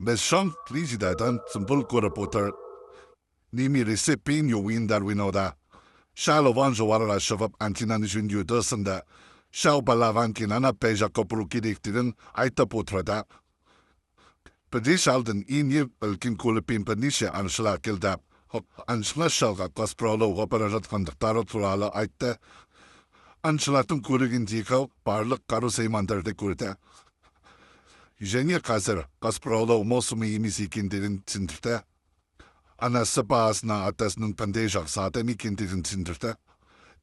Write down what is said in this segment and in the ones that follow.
Mesong timple көріп отыр. Немересі пиано ойындар ойнауда. Шал оған жоғарыға шығып, антеннаны жөндеуді ұсынды. Шал балаға антеннаны қай жаққа бұру керектігін айтып отырды. Бірде шалдың үйіне үлкен көлікпен бірнеше аңшылар келді. Аңшылар шалға қасқыр аулауға бара жатқандықтары туралы айтты. Аңшылардың көлігіндегі барлық қару-саймандарды көрді. Және қазір қасқыр аулау маусымы емес екендігін түсіндірді. Анасы баласына атасының қандай жақсы адам екендігін түсіндірді.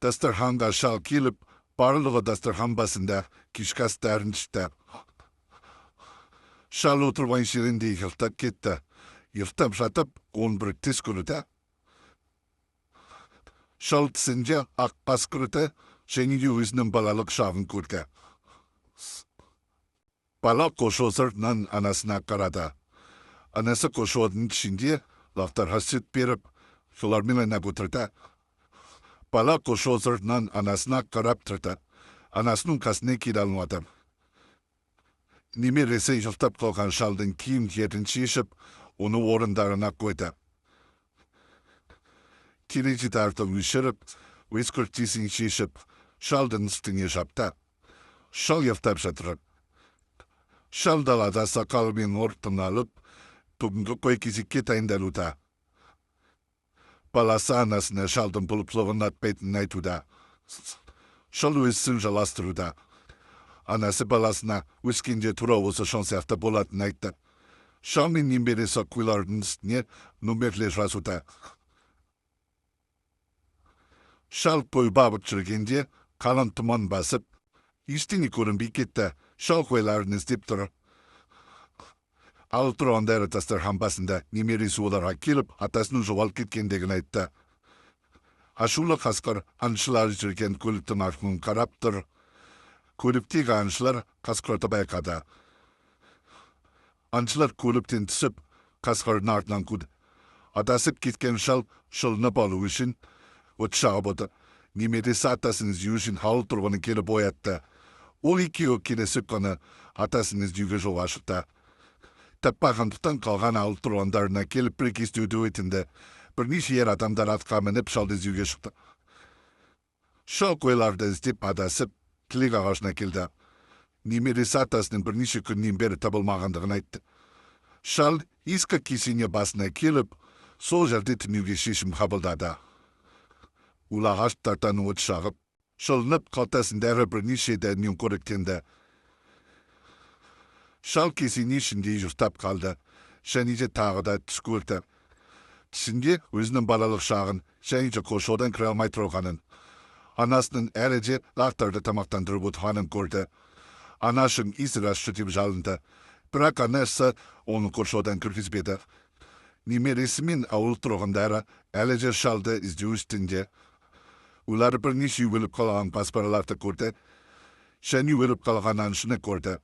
Дастарханға шал келіп, барлығы дастархан басында кешкі астарын ішті. Шал отырған жерінде ұйықтап кетті. Ұйықтап жатып, он бір түс көрді. Шал түсінде ақ қас көрді және де өзінің балалық шағын көрді. Бала қоршау сыртынан анасына қарады. Анасы қоршаудың ішінде лақтарға сүт беріп, солармен ойнап отырды. Бала қоршау сыртынан анасына қарап тұрды. Анасының қасына келе алмады. Немересі ұйықтап қалған шалдың киімдерін шешіп, оны орындарына қойды. Теледидарды өшіріп, өз күртесін шешіп, шалдың үстіне жапты. Шал ұйықтап жатыр. Шал далада сақалы мен ортын алып, бүгінгі қой кезекке дайындалуда. Баласы анасына шалдың бұлыптылығын ұнатпайтынын айтуда. Шал өз ісін жалғастыруда. Анасы баласына өскенде тура осы шал сияқты болатынын айтты. Шал мен немересі қойлардың үстіне нөмірлер жазуда. Шал қой бағып жүргенде қалың тұман басып, ештеңе көрінбей кетті. Шал қойларын іздеп тұр. Ауыл тұрғындары дастархан басында немересі оларға келіп, атасының жоғалып кеткендігін айтты. Ашулы қасқыр аңшылар жүрген көліктің артынан қарап тұр. Көліктегі аңшылар қасқырды байқады. Аңшылар көліктен түсіп, қасқырдың артынан қуды. Адасып кеткен шал шылынып алу үшін от жағып отыр. Немересі атасын іздеу үшін ауыл тұрғыны келіп оятты. Ол екеуі келесі күні атасын іздеуге жолға шықты. Таппағандықтан қалған ауыл тұрғындарына келіп бірге іздеуді өтінді. Бірнеше ер адамдар атқа мініп шалды іздеуге шықты. Шал қойларды іздеп адасып, тілек ағашына келді. Немересі атасының бірнеше күннен бері табылмағандығын айтты. Шал ескі кесене басына келіп, сол жерде түнеуге шешім қабылдады. Ол ағаштардан от жағып, шылынып қалтасындағы бірнеше дәннен қоректенді. Шал кесене ішінде ұйықтап қалды, және де тағы да түс көрді. Түсінде өзінің балалық шағын және де қоршаудан кіре алмай тұрғанын, анасының әлі де лақтарды тамақтандырып отырғанын көрді. Анашым исірашшы деп жалынды, бірақ анасы оны қоршаудан кіргізбеді. Немересі мен ауыл тұрғындары әлі де шалды іздеу үстінде. Олар бірнеше өліп қалған баспаларды көрді, және өліп қалған аңшыны көрді.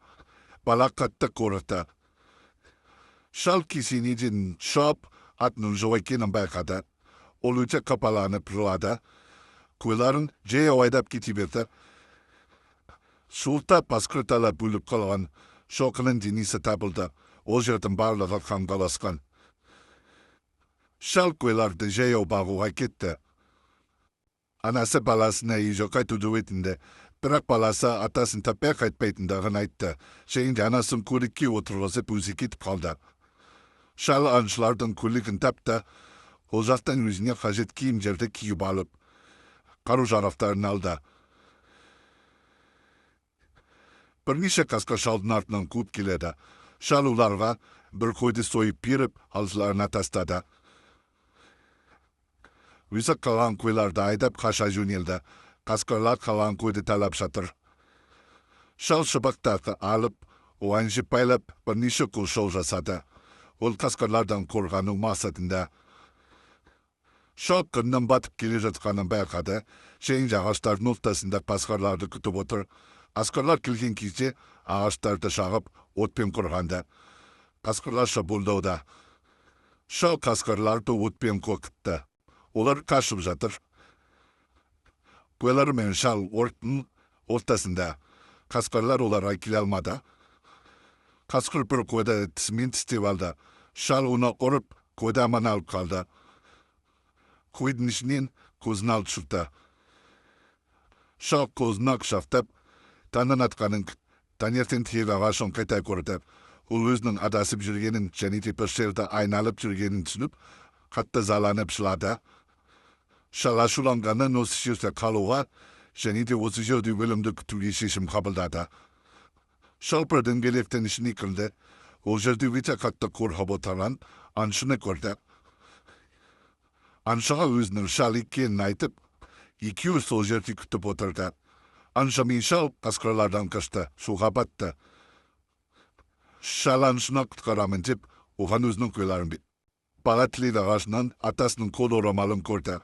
Бала қатты қорықты. Шал кесенеден шығып, атының жоқ екенін байқады. Ол өте қапаланып жылады. Қойларын жаяу айдап кете берді. Суықта қасқыр талап өліп қалған шоқының денесі табылды. Ол жердің барлығы қанғаласқан. Шал қойларды жаяу бағуға кетті. Анасы баласына үйге қайтуды өтінді. Бірақ баласы атасын таппай қайтпайтындығын айтты. Және де анасын көлікке отырғызып өзі кетіп қалды. Шал аңшылардың көлігін тапты. Ол жақтан өзіне қажет киімдерді киіп алып, қару-жарақтарын алды. Бірнеше қасқыр шалдың артынан қуып келеді. Шал оларға бір қойды сойып беріп, алшыларына тастады. Өзі қалған қойларды айдап қаша жөнелді. Қасқырлар қалған қойды талап жатыр. Шал шыбықтарды алып, оған жіп байлап, бірнеше қоршау жасады. Ол қасқырлардан қорғану мақсатында. Шал күннің батып келе жатқанын байқады. Және де ағаштардың ортасында қасқырларды күтіп отыр. Қасқырлар келген кезде ағаштарды шағып, отпен қорғанды. Қасқырлар шабуылдауда. Шал қасқырларды отпен қорқытты. Олар қашып жатыр. Қойлар мен шал оттың ортасында. Қасқырлар оларға келе алмады. Қасқыр бір қойды тісімен тістеп алды. Шал оны ұрып, қойды аман алып қалды. Қойдың ішінен қозыны алып шықты. Шал қозыны құшақтап, таңның атқанын, таңертең тиек ағашын қайта көрді. Ол өзінің адасып жүргенін және де бір жерді айналып жүргенін түсініп, қатты ызаланып жылады. Шал ашуланғаннан осы жерде қалуға және де осы жерде өлімді күтуге шешім қабылдады. Шал бір дөңгелектің ішіне кірді. Ол жерде өте қатты қорқып отырған аңшыны көрді. Аңшыға өзінің шал екенін айтып, екеуі сол жерде күтіп отырды. Аңшы мен шал қасқырлардан қашты, суға батты. Шал аңшыны құтқарамын деп, оған өзінің қойларын берді. Бала тілек ағашынан атасының қол орамалын көрді.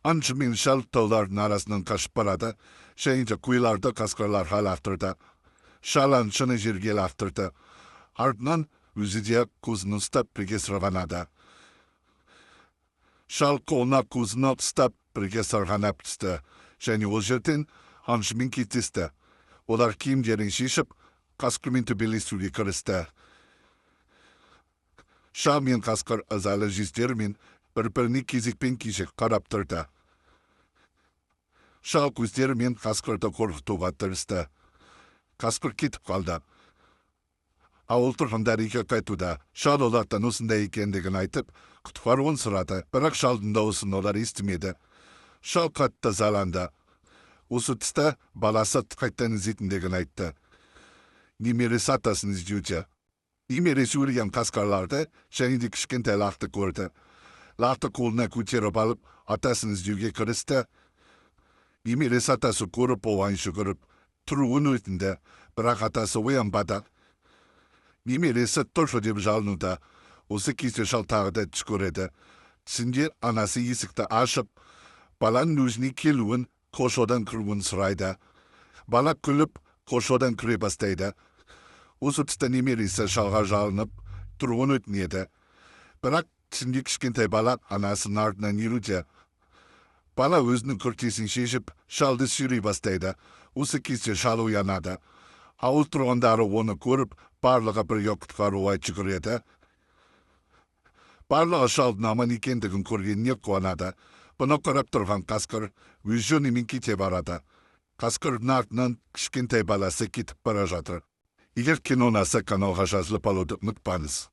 Аңшы мен шал таулардың арасынан қашып барады, және де қойларды қасқырларға лақтырды. Шал аңшыны жерге лақтырды. Артынан өзі де қозыны ұстап бірге сырғанады. Шал қолына қозыны ұстап бірге сырғанап түсті. Және ол жерден аңшымен кездесті. Олар киімдерін шешіп, қасқырмен төбелесуге кірісті. Шал мен қасқыр ызалы жүздерімен бір-біріне кезекпен кезек қарап тұрды. Шал көздерімен қасқырды қорқытуға тырысты. Қасқыр кетіп қалды. Ауыл тұрғындары үйге қайтуда. Шал олардан осындай екендігін айтып, құтқаруын сұрады. Бірақ шалдың дауысын олар естімеді. Шал қатты ызаланды. Осы тұста баласы қайтадан іздейтіндігін айтты. Немересі атасын іздеуде. Немересі өлген қасқырларды және де кішкентай лақты көрді. Лақты қолына көтеріп алып, атасын іздеуге кірісті. Немересі атасы көріп оған жүгіріп, тұруын өтінді, бірақ атасы оянбады. Немересі тұршы деп жалынуда. Осы кезде шал тағы да түс көреді. Түсінде анасы есікті ашып, баланың өзіне келуін, қоршаудан кіруін сұрайды. Бала күліп, қоршаудан кіре бастайды. Осы тұста немересі шалға жалынып, тұруын өтінеді. Бірақ түсінде кішкентай бала анасының артынан еруде. Бала өзінің күртесін шешіп, шалды сүйрей бастайды. Осы кезде шал оянады. Ауыл тұрғындары оны көріп, барлығы бірге құтқаруға жүгіреді. Барлығы шалдың аман екендігін көргеніне қуанады. Бұны қарап тұрған қасқыр өз жөнімен кете барады. Қасқырдың артынан кішкентай баласы кетіп бара жатыр. Егер кино ұнаса, каналға жазылып алуды ұмытпаңыз.